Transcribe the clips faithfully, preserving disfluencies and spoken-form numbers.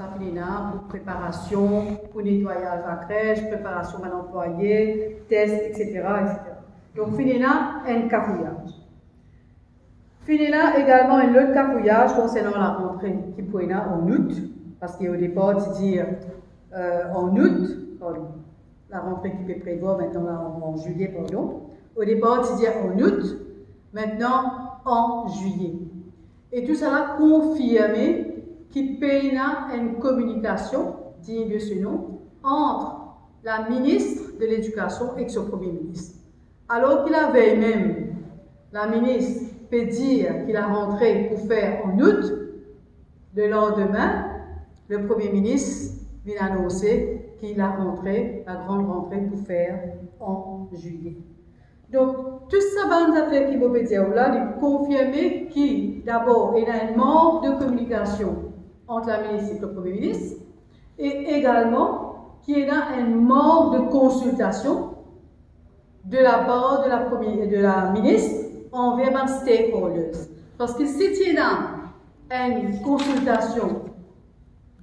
Finn ena pou preparasion, pou netwayaz lakres, preparasion bann anplwaye, tes, etsetera, etsetera. Donk, finn ena enn kafouyaz. Finn ena egalman enn lot kafouyaz konsernan larantre ki pou ena an out, parski o depar ti dir, euh, an out, pardon, larantre ki pe prevwar mintnan la an, an zilye, pardon. O depar ti dir an out, mintnan an zilye. E tousala konfirme ki pena enn kominikasion dign de ce nom ant la minis de Ledikasion ek so Premie Minis. Alor ki lavey mem, laminis pe dir ki larantre pou fer an out, lelandime, le Premie Minis vinn anonse ki larantre, la gran rantre pou fer an zilye. Donk, tou sa bann zafer ki mo pe dir ou la, li konfirme ki, dabor, ena enn mank de kominikasion ant laminis ek le Premie Minis, e egalman ki ena enn mank de konsiltasion de lapar de la premie, de la minis anver bann stakeholders. Parski si ti ena enn konsiltasion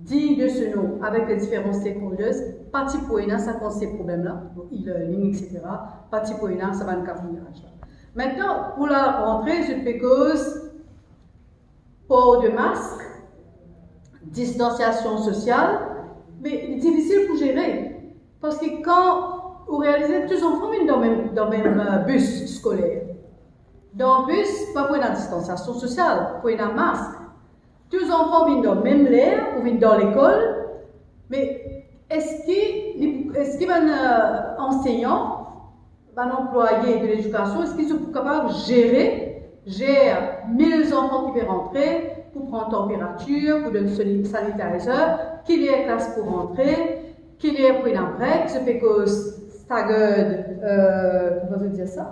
dign de ce nom avek le diferan stakeholders, pa ti pou ena sa kantite problem la, e-learning, etsetera, pa ti pou ena sa bann kafouyaz la. Mintnan, pou larantre, zot pe koz por de mask, distansiasion sosial, me li difisil pou zere, parski kan ou realize tou zanfan vinn dan mem, dan mem, euh, bis skoler. Dan bis, pa pou ena distansiasion sosial, pou ena mask. Tou zanfan vinn dan mem ler, ou vinn dan lekol, me eski li, eski bann, euh, ansegnan, bann anplwaye de ledikasion, eski zot pou kapav zere, zer mil zanfan ki pe rantre, pou pran tanperatir, pou donn sani-, sanitizer, ki ler klas pou rantre, ki ler pou ena break, zot pe koz staggered, euh, kouma zot dir sa?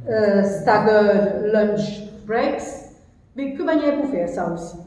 Euh, staggered lunch breaks. Me ki manier pou fer sa osi?